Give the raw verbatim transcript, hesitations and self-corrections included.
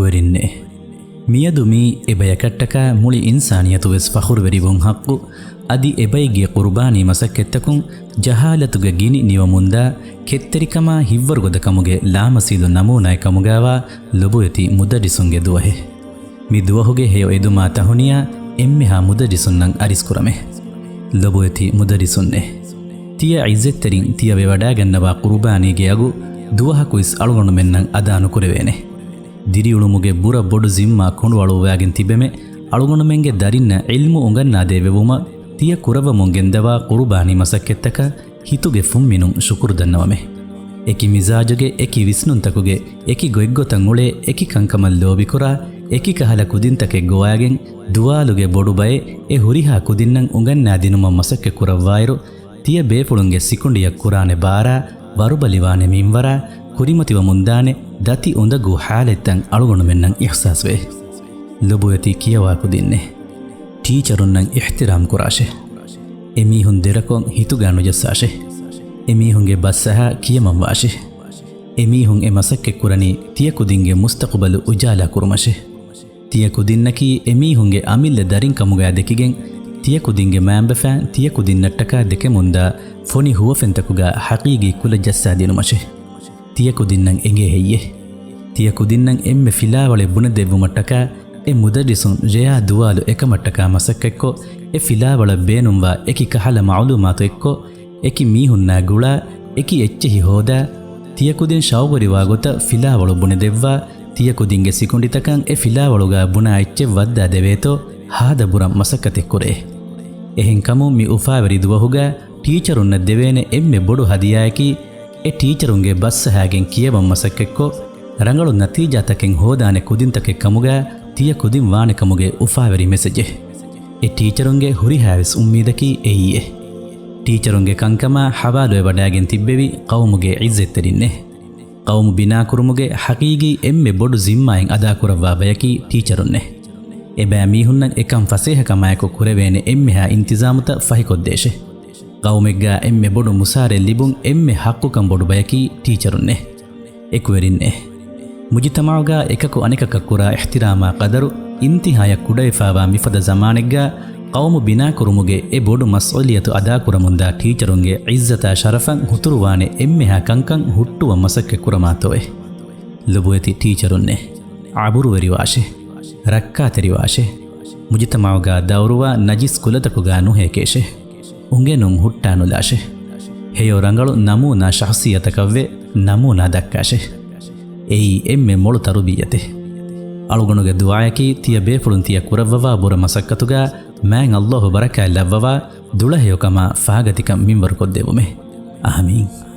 ވެރިންނޭ. މިއަދު މީ އެބަޔަކަށްޓަކާ މުޅި އިންސާނިއްޔަތުވެސް ފަޚުރުވެރިވުން ޙައްޤު. އަދި އެބައެއްގެ ޤުރުބާނީ މަސައްކަތްތަކުން ޖަހާލަތުގެ ގިނި ނިވަމުންދާ ކެތްތެރިކަމާ ހިތްވަރުގަދަކަމުގެ ލާމަސީދު ނަމޫނާއެއް ކަމުގާވާ ލޮބުވެތި މުދައްރިސުންގެ ދުވަހެއް. މި ދުވަހުގެ ހެޔޮ އެދުމާ ތަހުނިޔާ އެންމެހާ މުދައްރިސުންނަށް އަރިސްކުރަމޭ. ލޮބުވެތި މުދައްރިސުންނޭ. ތިޔަ ޢިއްޒަތްތެރިން ތިޔަ ވެވަޑައިގަންނަވާ ޤުރުބާނީގެ އަގު ދުވަހަކުވެސް އަޅުގަނޑުމެންނަށް އަދާ ނުކުރެވޭނެ. ދިރިއުޅުމުގެ ބުރަ ބޮޑު ޒިންމާ ކޮނޑުއަޅުއްވާގެން ތިބެމެ، އަޅުގަނޑުމެންގެ ދަރިންނަށް ޢިލްމު އުނގަންނާދޭ ވެވުމަށް ތިޔަ ކުރައްވަމުން ގެންދަވާ ޤުރުބާނީ މަސައްކަތްތަކަށް ހިތުގެ ފުންމިނުން ޝުކުރު ދަންނަވަމެ. އެކި މިޒާޖުގެ، އެކި ވިސްނުންތަކުގެ، އެކި ގޮތްގޮތަށް އުޅޭ، އެކި ކަންކަމަށް ލޯބިކުރާ، އެކި ކަހަލަ ކުދިންތަކެއް ގޮވާގެން، ދުވާލުގެ ބޮޑު ބައެއް އެ ހުރިހާ ކުދިންނަށް އުނގަންނާދިނުމަށް މަސައްކަތް ކުރައްވާއިރު، ތިޔަ ބޭފުޅުންގެ ސިކުނޑިއަށް ކުރާނެ ބާރާ، ވަރުބަލިވާނެ މިންވަރާ، ކުރިމަތިވަމުންދާނެ ދަތި އުނދަގޫ ޙާލަތްތައް އަޅުގަނޑުމެންނަށް އިޙްސާސްވޭ. ލޮބުވެތި ކިޔަވާ ކުދިންނޭ. ޓީޗަރުންނަށް އިޙްތިރާމް ކުރާށޭ. އެމީހުން ދެރަކޮށް ހިތުގާ ނުޖައްސާށޭ. އެމީހުންގެ ބަސްއަހާ ކިޔަމަންވާށޭ. އެމީހުން އެ މަސައްކަތްކުރަނީ ތިޔަ ކުދިންގެ މުސްތަޤުބަލު އުޖާލާ ކުރުމަށޭ. ތިޔަ ކުދިންނަކީ އެމީހުންގެ އަމިއްލަ ދަރިން ކަމުގާ ދެކިގެން، ތިޔަ ކުދިންގެ މައިންބަފައިން ތިޔަ ކުދިންނަށްޓަކާ ދެކެމުންދާ ފޮނި ހުވަފެންތަކުގާ ޙަޤީޤީ ކުލަ ޖައްސާދިނުމަށޭ. ތިޔަ ކުދިންނަށް އެނގޭ ހެއްޔޭ؟ ތިޔަ ކުދިންނަށް އެންމެ ފިލާވަޅެއް ބުނެދެއްވުމަށްޓަކާ އެ މުދައްރިސުން ރެޔާ ދުވާލު އެކަމަށްޓަކާ މަސައްކަތްކޮށް، އެ ފިލާވަޅަށް ބޭނުންވާ އެކި ކަހަލަ މަޢުލޫމާތު އެއްކޮށް، އެކި މީހުންނާ ގުޅާ، އެކި އެއްޗެހި ހޯދާ، ތިޔަ ކުދިން ޝައުގުވެރިވާ ގޮތަށް ފިލާވަޅު ބުނެދެއްވާ، ތިޔަ ކުދިންގެ ސިކުނޑިތަކަށް އެ ފިލާވަޅުގާ ބުނާ އެއްޗެއް ވައްދާ ދެވޭތޯ، ހާދަ ބުރަން މަސައްކަތެއް ކުރޭ. އެހެންކަމުން މި އުފާވެރި ދުވަހުގާ ޓީޗަރުންނަށް ދެވޭނެ އެންމެ ބޮޑު ހަދިޔާއަކީ، އެ ޓީޗަރުންގެ ބަސްއަހާގެން ކިޔަވަން މަސައްކަތްކޮށް، ރަނގަޅު ނަތީޖާތަކެއް ހޯދާނެ ކުދިންތަކެއް ކަމުގާ ތިޔަ ކުދިން ވާނެ ކަމުގެ އުފާވެރި މެސެޖެއް. އެ ޓީޗަރުންގެ ހުރިހާވެސް އުއްމީދަކީ އެއީއޭ. ޓީޗަރުންގެ ކަންކަމާ ހަވާލުވެވަޑައިގެން ތިއްބެވި ޤައުމުގެ ޢިއްޒަތްތެރިންނޭ. ޤައުމު ބިނާކުރުމުގެ ޙަޤީޤީ އެންމެ ބޮޑު ޒިންމާއެއް އަދާކުރައްވާ ބަޔަކީ ޓީޗަރުންނޭ. އެބައިމީހުންނަށް އެކަން ފަސޭހަކަމާއެކު ކުރެވޭނެ އެންމެހާ އިންތިޒާމުތައް ފަހިކޮށްދޭށޭ. ޤައުމެއްގާ އެންމެ ބޮޑު މުސާރައެއް ލިބުން އެންމެ ޙައްޤުކަން ބޮޑު ބަޔަކީ ޓީޗަރުންނޭ. އެކުވެރިންނޭ. މުޖުތަމަޢުގާ އެކަކު އަނެކަކަށް ކުރާ އިޙްތިރާމާ ޤަދަރު އިންތިހާޔަށް ކުޑަވެފާވާ މިފަދަ ޒަމާނެއްގާ، ޤައުމު ބިނާކުރުމުގެ އެ ބޮޑު މަސްއޫލިއްޔަތު އަދާކުރަމުންދާ ޓީޗަރުންގެ ޢިއްޒަތާ ޝަރަފަށް ހުތުރުވާނެ އެންމެހާ ކަންކަން ހުއްޓުވަން މަސައްކަތް ކުރަމާތޯއޭ. ލޮބުވެތި ޓީޗަރުންނޭ. އަބުރުވެރިވާށޭ. ރައްކާތެރިވާށޭ. މުޖުތަމަޢުގާ ދައުރުވާ ނަޖިސް ކުލަތަކުގާ ނުހޭކޭށޭ. އުނގެނުން ހުއްޓާނުލާށޭ. ހެޔޮ ރަނގަޅު ނަމޫނާ ޝަޚްޞިއްޔަތަކަށްވެ ނަމޫނާ ދައްކާށޭ. އެއީ އެންމެ މޮޅު ތަރުބިއްޔަތެއް. އަޅުގަނޑުގެ ދުޢާއަކީ ތިޔަ ބޭފުޅުން ތިޔަ ކުރައްވަވާ ބުރަ މަސައްކަތުގާ މާތް ﷲ ބަރަކާތް ލައްވަވާ ދުޅަހެޔޮކަމާ ފާގަތިކަން މިންވަރުކޮށްދެއްވުމޭ. އާމީން.